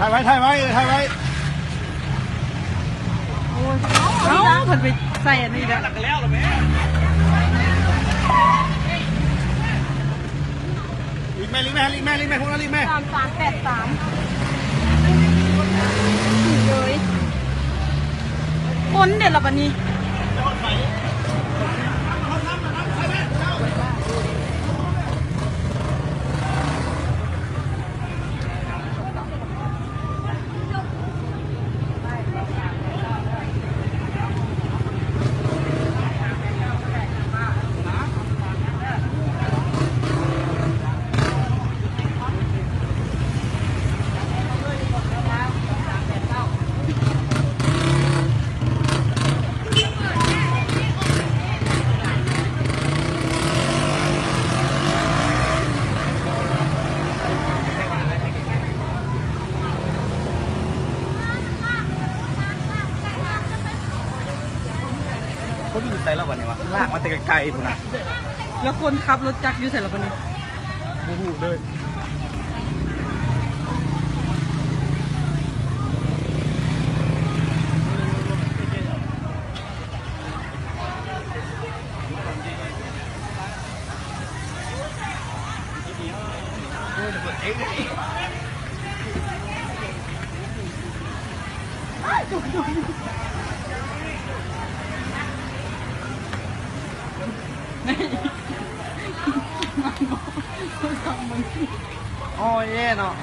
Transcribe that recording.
ຖ່າຍໄວ້ ຖ່າຍໄວ້ ເອີ ຖ່າຍໄວ້. ໂອ້ຍ ເອົ້າ ເພິ່ນໄປໃສ່ອັນນີ້ແລ້ວ. ຫຼີກແມ່ ຫຼີກແມ່ ຫຼີກແມ່ ຫຼີກແມ່ ພວກນັ້ນຫຼີກແມ່. ສາມສາມແປດສາມ ຖືກເລີຍ. ຄົນເດລະບັດນີ້. ຄົນຢູ່ໃສລະບັດນີ້ວະ? ລາກມາແຕ່ໄກໆພຸ້ນນະ. ແລ້ວຄົນຂັບລົດຈັກຢູ່ໃສລະບັດນີ້? ບໍ່ຮູ້ເລີຍ. ໂອ້ຍ ເນາະ.